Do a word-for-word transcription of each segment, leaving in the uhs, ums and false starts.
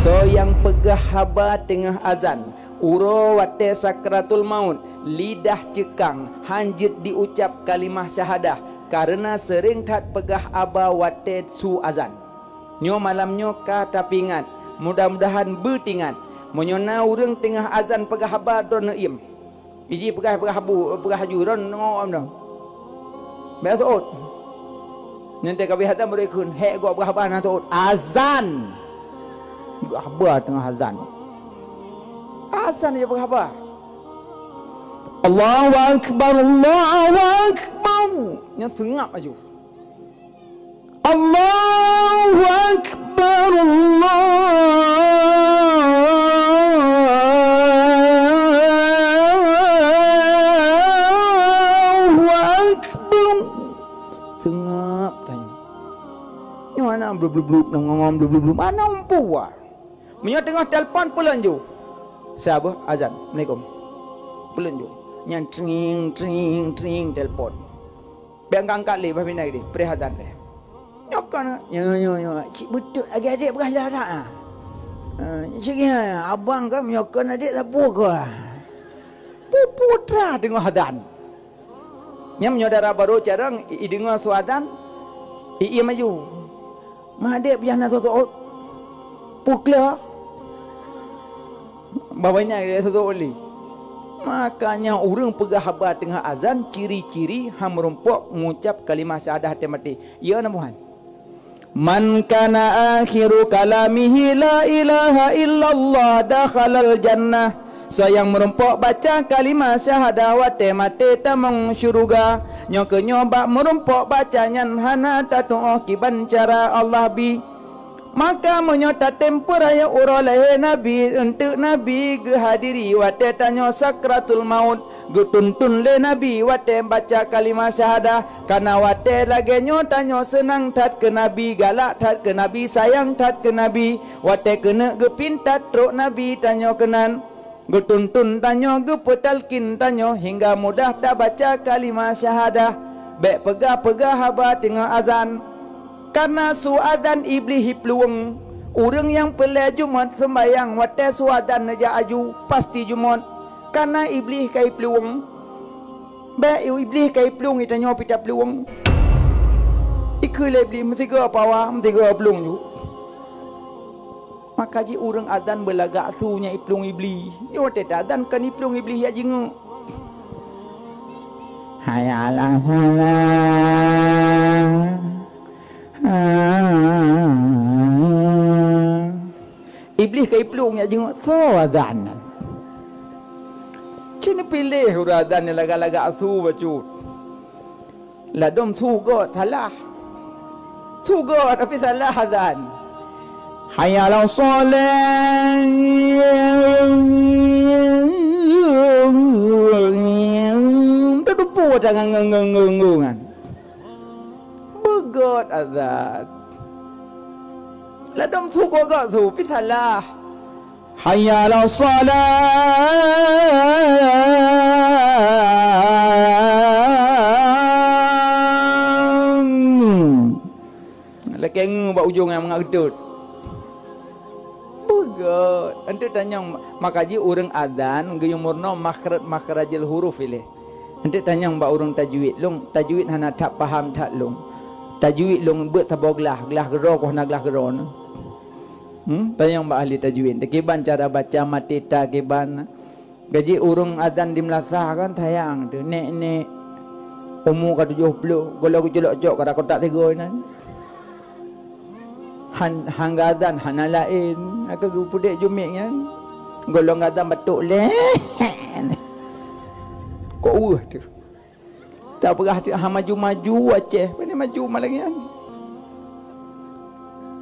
Soe nyang peugah haba teungoh azan, uroe watée sakratul maut, lidah ceukang, han jeuet jiucab kalimah syahadah, kareuna seuréng that peugah haba watée su azan. Nyoe malam nyoe ka tapeuingat, mudah-mudahan beuteuingat. Meunyoe na ureuëng teungoh azan peugah haba, droeneuh iem. Iji peugah, peugah bu, peugah aju, ron ngom dong. Bék seuôt. Nanti ka bih azan baru ikheun, hék gok peugah haba na seuôt. Azan. Peugah haba teungoh azan. Azan je peugah haba. Allahu Akbar, Allahu Akbar. Nyan seungab aju. Allahu Akbar, Allahu Akbar. Seungab tanyoe. Nyoe hana blub-blub-blub, ngon blub-blub-blub. Hana umpu wa. Meunyoe teungoh telepon, peulon ju. Saboh azan. Assalamualaikum. Peulon ju. Nyan tring, tring, tring telepon. Bék angkat-angkat lé, bah pinai deh, preh azan deh. Nyoe kon, nyoe, nyoe, nyoe, cit beutôi lagée adék peugah lagée that, ah. Ah, cit nyan, abang kan nyoe kon adék sapeue kah? Peue-peue teungoh azan. Nyan meunyoe dara barô carông, i, i deungoe su azan, i, i maju. Ma adék peugah na seuôt-seuôt. Peue kah? Bah banyak lé seuôt-seuôt lé. Makanya ureuëng peugah haba teungoh azan ciri-ciri han meurumpok ngucab kalimah syahadah watée maté. Iya na buhan. Man kana akhiru kalamihi la ilaha illallah dakhalal jannah. Soe nyang meurumpok baca kalimah syahadah watée maté tamong syeuruga. Nyoe keuh nyoe bak meurumpok baca nyan hana tatuoh kiban cara Allah bi. Maka meunyoe tatem peurayeuk uroe lahé Nabi, eunteuk Nabi geuhadiri watée tanyoe sakratul maut, geutuntun lé Nabi watée baca kalimah syahadah, kana watée lagée nyoe tanyoe seunang that keu Nabi, galak that keu Nabi, sayang that keu Nabi, watée keuneuk geupintat trok Nabi tanyoe keunan. Geutuntun tanyoe, geupeutalkin tanyoe hingga mudah tabaca kalimah syahadah. Bék peugah-peugah haba teungoh azan. Kareuna su azan Iblih jiplueng. Ureuëng nyang peureulée Jumat seumbahyang watée su azan neujak aju, pasti Jumat. Kareuna Iblih ka jiplueng. Bék Iblih ka jiplueng, tanyoe pih taplueng. Ikheun lé Iblih, meusigoe pawa, meusigoe plueng ju. Maka jih ureuëng azan beulagak su nyang jiplueng Iblih. Nyoe watée azan kon jiplueng Iblih jak jingeuk. Hayya 'alas shalah. Iblih ka jiplueng jak jingeuk soe azan nyan. Cit neupiléh ureuëng azan nyang lagak-lagak su bacut. Ladôm su göt salah. Su göt tapi salah azan. Hayya 'alas shalah. Teutupu tangan ngon, ngon, ngon, ngon, kan. Beugöt azan. Ladôm su göt-göt su, pi salah. Hayya 'alas shalah. Lakée ngeue bak ujong nyang mangat geutôt. Beugöt. Eunteuk tanyong, maka jih ureuëng azan geuyue meurunoe makhraj, makhrajul huruf ilée. Eunteuk tanyong bak ureuëng tajwid, lôn tajwid hana that paham that lôn. Tajwid lôn beuet saboh glah, glah keudroe ku hana glah keudroe nyoe. Hmm, tanyong bak ahli tajwid. Teukiban cara baca maté ta kiban. Gaji ureuëng azan di meulasah kan sayang teuh, nek-nek umu ka tujoh ploh, gohlom geuculok cok ka kotak tiga inan. Han, han geuazan hana laén, ka geupeudek jumiek nyan. Gohlom geuazan batuk lé. Kok weueh teuh. Tapeugah teuh ha maju-maju Aceh, pane maju malam nyan.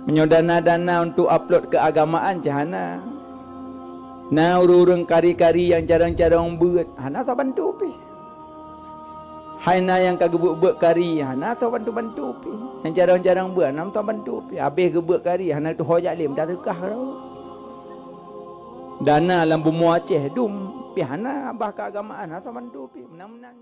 Meunyoe dana-dana untuk upload keagamaan cah hana. Na ureuëng-ureuëng kari-kari nyang carông-carông beuet, hana soe bantu pih. Hai na nyang ka geubeuet-beuet kari, hana soe bantu-bantu pih. Nyang carông-carông beuet, hana soe bantu pih. Habéh geubeuet kari, hana tuho jak lé meuta seukah keudroe. Dana lam bumoe Aceh dum, pih hana bah keagamaan, hana soe bantu pih. Meunan-meunan.